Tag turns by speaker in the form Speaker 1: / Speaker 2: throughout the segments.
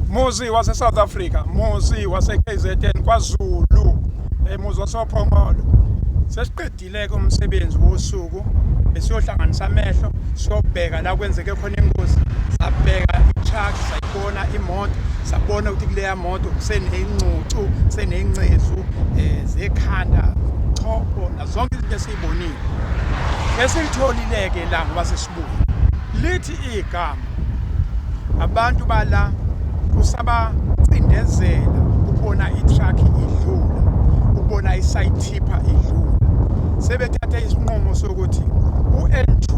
Speaker 1: Muzi wase South Africa, muzi wase KZN kwaZulu, muzi wasoPhongolo. Sesiqedile ke umsebenzi wosuku, besiyohlanganisa amehlo, siyobheka la kwenzeke khona ingozi, sabheka i-truck, sayibona imoto, sabona ukuthi kuleya moto kuseneyincucu, kuseneyincezu zekhanda, chopho nazo zonke izinto esiyibonile. Esilitholile-ke la ngoba sesibuya lithi igama abantu bala kusabacindezela ukubona i-truck idlula, ukubona i-side tipper idlula. Sebethathe isinqumo sokuthi u-N2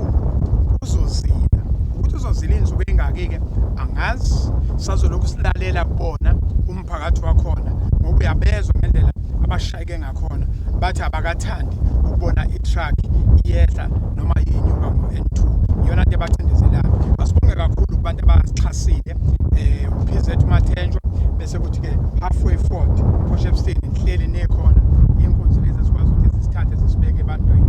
Speaker 1: uzozila. Ukuthi uzozila iy'nsuku ey'ngaki-ke angazi, sazolokhu silalela kubona umphakathi wakhona ngoba uyabezwa ngendlela abashayeke ngakhona, bathi abakathandi ukubona i-truck iyehla noma inyuka ngo-N2. Iyona nto ebacindezelayo. Asibonge kakhulu kubantu abasixhasile, uPZ Mathenjwa, bese kuthi-ke Halfway Ford Port Shepstone, nihleli nikhona, iy'nkunzi lezi esikwazi ukuthi zisithathe zisibeke ebantwini.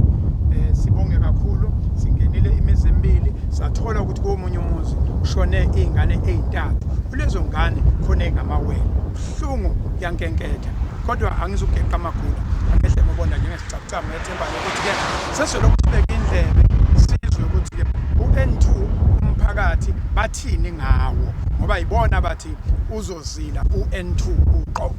Speaker 1: Sibonge kakhulu, singenile imizi emibili, sathola ukuthi komunye umuzi kushone iy'ngane ey'ntathu. Kulezo ngane khona ey'ngamawele. Buhlungu, kuyankenketha, kodwa angizukugeqa amagula, angehle ngobonda njengesicabucabu. Ngethemba ukuthi-ke sesizolokhu sibeke indlebe sizwe ukuthi-ke u-N2 umphakathi bathini ngawo, ngoba yibona bathi uzozila u-N2 uqobo.